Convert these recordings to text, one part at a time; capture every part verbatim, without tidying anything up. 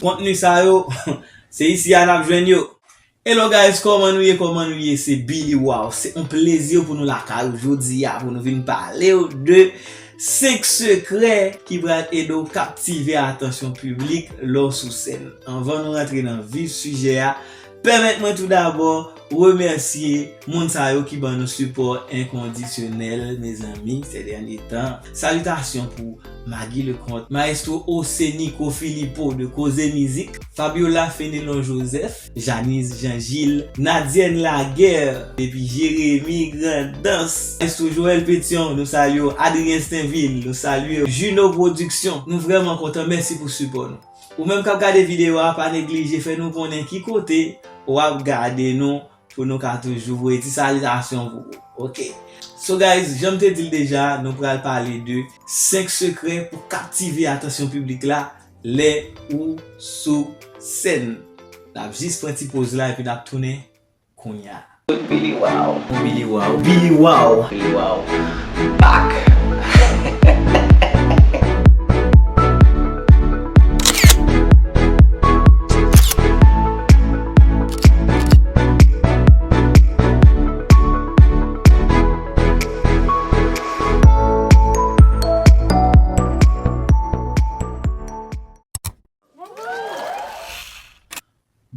Kontni sa yo, se isi a n ap jwenn yo. Hello guys, kòman nou ye, kòman nou ye? Se Billy Wow. Se yon plezi pou nou lakay ou jodi a, pou nou vin pale w de senk sekrè ki pral ede w kaptive atansyon piblik lè w sou sèn. Anvan nou rantre nan vif sijè a, pèmèt mwen tou dabò remèsye moun sa yo ki ban nou sipò enkondisyonèl, mezanmi, se dènye tan. Salitasyon pou Maggie Leconte, Maestro Osenico Filippo de Koze Mizik, Fabiola Fenelon Joseph, Janice Jean Gilles, Nadienne Laguerre, epi Jérémy Grandans, Maestro Joël Pétion, nou salye w, Adrien Stainville, nou salye w, Juno Production, nou vrèman kontan, mèsi pou sipò nou. Ou menm k ap gade videyo a, pa neglije fè nou konnen ki kote w ap gade nou pou nou ka toujou voye ti salitasyon pou ou. Ok. So guys, jan m te di l deja, nou pral pale de senk sekrè pou kaptive atansyon piblik la lè ou sou sèn. N ap jis pran ti poz la epi n ap tounen kounye a. Billy Wow. Billy Wow. Billy Wow. Billy Wow. Back.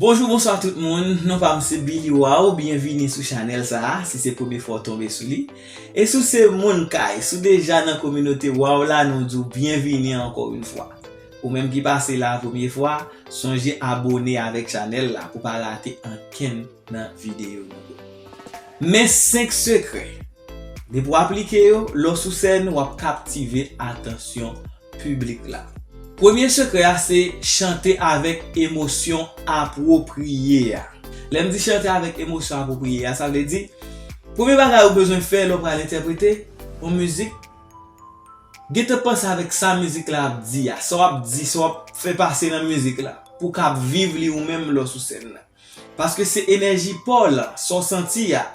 Bonjou, bonswa tout moun. Non pa m se Billy Wow. Byenvini sou chanèl sa a, si se premye fwa w tonbe sou li. E si w se moun kay, si w deja nan kominote Wow la, nou di w byenvini ankò yon fwa. Ou menm ki pase la premye fwa, sonje abone avèk chanèl la pou pa rate ankenn nan videyo nou yo. Men senk sekrè. Depi w aplike yo, lè w sou sèn, w ap kaptive atansyon piblik la. Premye sekrè a se chante avèk emosyon apwopriye a. Lè m di chante avèk emosyon apwopriye a, sa vle di, premye bagay ou bezwen fè lè w pral entèprete yon mizik, gentan panse avèk sa mizik la ap di a, sa w ap di, sa w ap fè pase nan mizik la, pou w kab viv li ou menm lè w sou sèn nan. Paske se enèji pa w lan, sa w santi a,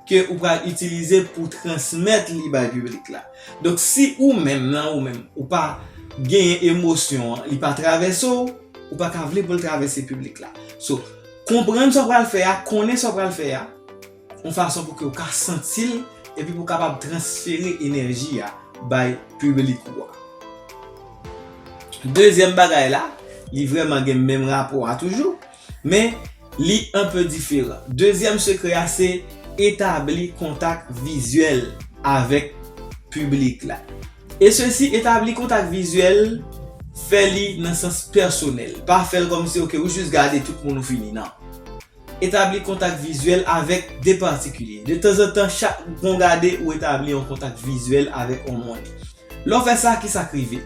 ke ou pral itilize pou transmèt li bay piblik la. Donk, si ou menm nan ou menm, ou pa genyen emosyon an, li pa travèse w, ou pa ka vle pou l travèse piblik la. So, konprann sa w pral fè a, konnen sa w pral fè a, yon fason pou ke w ka santi l, epi pou w kapab transfere enèji a bay piblik ou a. Dezyèm bagay la, li vrèman gen menm rapò a toujou, men li enpe diferan. Dezyèm sekrè a se etabli kontak vizyèl avèk piblik la. E sesi, etabli kontak vizyèl, fè li nan sans pèsonèl. Pa fè l kòmsi, ok, ou jis gade tout moun ou fini, non. Etabli kontak vizyèl avèk de patikilye. De tanzantan, chak bon gade, ou etabli yon kontak vizyèl avèk yon moun. Lè w fè sa, kisa k rive?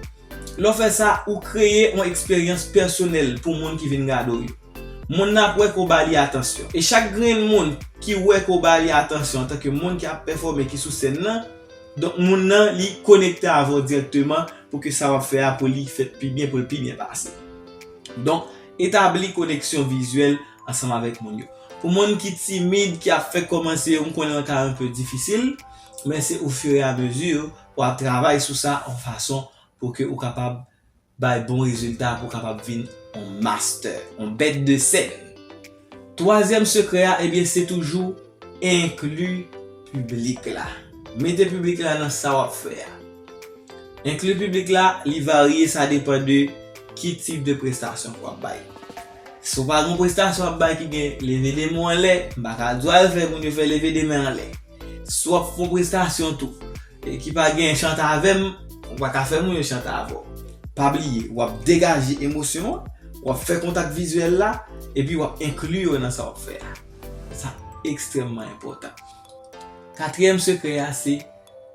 Lè w fè sa, ou kreye yon eksperyans pèsonèl pou moun ki vin gade w yo. Moun nan ap wè ke w ba li atansyon. E chak grenn moun ki wè ke w ba li atansyon antanke moun ki ap pèfòme, ki sou sèn nan, donk moun nan, li konekte avè w dirèkteman pou ke sa w ap fè a, pou li fèt pi byen, pou l pi byen pase. Donk, etabli koneksyon vizyèl ansanm avèk moun yo. Pou moun ki timid, ki ap fèk kòmanse yo, m konnen l ka enpe difisil, men se au fur et à mesure w ap travay sou sa yon fason pou ke ou kapab bay bon rezilta, pou w kapab vin yon master, yon bèt de sèn. Twazyèm sekrè a, ebyen, se toujou enkli piblik la. Mete piblik la nan sa w ap fè a. Enkli piblik la, li varye, sa depann de ki tip de prestasyon ke w ap bay. Si w pa gen yon prestasyon w ap bay ki gen leve de men w anlè, m pa ka di w al fè moun yo fè leve de men anlè. Si w ap fè yon prestasyon tou, e ki pa gen chante avè m, ou pa ka fè moun yo chante avè w. Pa bliye, w ap degaje emosyon an, w ap fè kontak vizyèl la, epi w ap enkli yo nan sa w ap fè a. Sa ekstrèmman enpòtan. Katriyèm sekrè a, se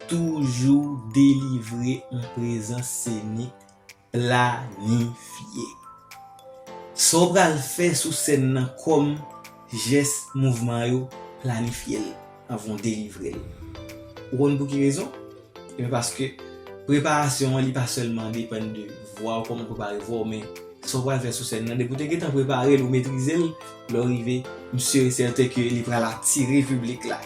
toujou delivre yon prezans senik planifye. Sa w pral fè sou sèn nan kòm jès, mouvman yo, planifye l anvan w delivre l. Ou konn pou ki rezon? Ebyen, paske preparasyon an, li pa sèlman depann de vwa w, kòman w prepare vwa w, men sa w pral fè sou sèn nan, depi w te gentan prepare l, ou metrize l, lè w rive, m si e sèten ke li pral atire piblik la.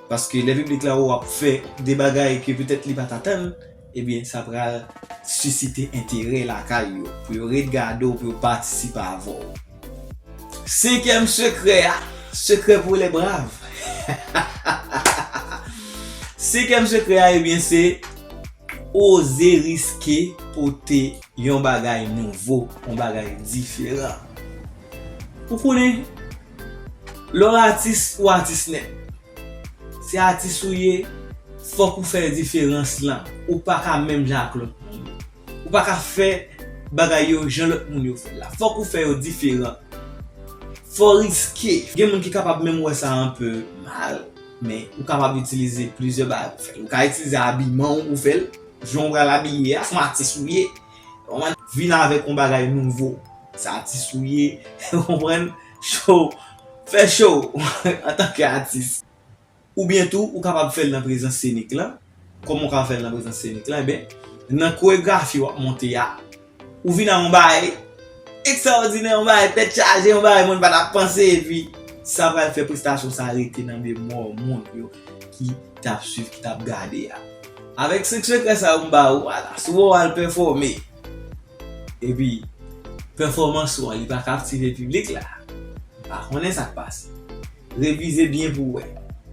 Paske lè piblik la wè w ap fè de bagay ke petèt li pa t atann, ebyen, sa pral sisite enterè lakay yo, pou yo ret gade w, pou yo patisipe avè w. Senkyèm sekrè a, sekrè pou lè brav. Senkyèm sekrè a, ebyen, se oze riske pote yon bagay nouvo, yon bagay diferan. Ou konnen, lè w atis, ou atis nèt. Se atis ou ye, fòk ou fè diferans lan. Ou pa ka menm jan ak lòt moun. Ou pa ka fè bagay yo jan lòt moun yo fè l la. Fòk ou fè yo diferan. Fò riske. Gen moun ki kapab menm wè sa anpe mal, men ou kapab itilize plizyè bagay pou fè l. Ou ka itilize abiman w pou fè l. Jan w pral abiye a, se yon atis ou ye. Ou konprann? Vin avèk yon bagay nouvo. Se atis ou ye. Ou konprann? Show. Fè show antanke atis. Oubyen tou, ou kapab fè l nan prezans senik lan. Kòman ou ka fè l nan prezans senik lan? Ebyen, nan koregrafi w ap monte a, ou vin ak yon bagay ekstraòdinè, yon bagay tèt chaje, yon bagay moun pa t ap panse, epi sa pral fè prestasyon sa rete nan memwa moun yo ki t ap swiv, ki t ap gade a. Avèk senk sekrè sa yo m ba ou a la, si w wè w al pèfòme, epi pèfòmans ou an, li pa kaptive piblik la, m pa konnen sa k pase. Revize byen pou w wè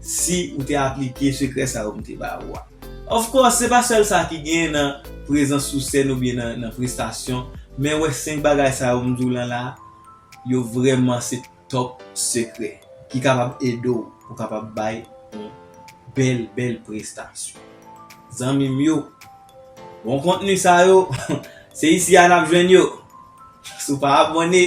si ou te aplike sekrè sa yo m te ba ou a. Of course, se pa sèl sa ki genyen nan prezans sou sèn oubyen nan, nan prestasyon, men wè senk bagay sa yo m di w lan la, yo vrèman se top sekrè ki kapab ede w pou kapab bay yon bèl, bèl prestasyon. Zanmi m yo, bon kontni sa yo, se isi a n ap jwenn yo. Si w pa abòne,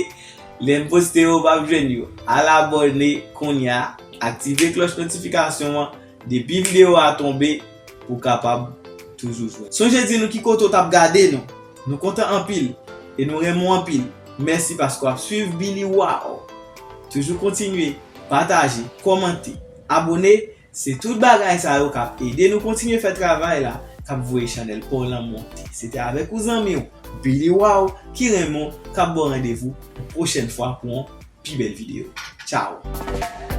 lè m poste yo, w p ap jwenn yo. Al abòne kounye a, aktive klòch notifikasyon an, depi videyo a tonbe, pou w kapab toujou jwenn. Sonje di nou ki kote w t ap gade nou. Nou kontan anpil e nou renmen w anpil. Mèsi paske w ap swiv Billy Wow. Toujou kontinye pataje, kòmante, abòne. Se tout bagay sa yo k ap ede nou kontinye fè travay la, k ap voye chanèl pa w lan monte. Se te avèk ou zanmi w, Billy Wow, ki renmen w, k ap ba w randevou yon pwochèn fwa pou yon pi bèl videyo. Tchao!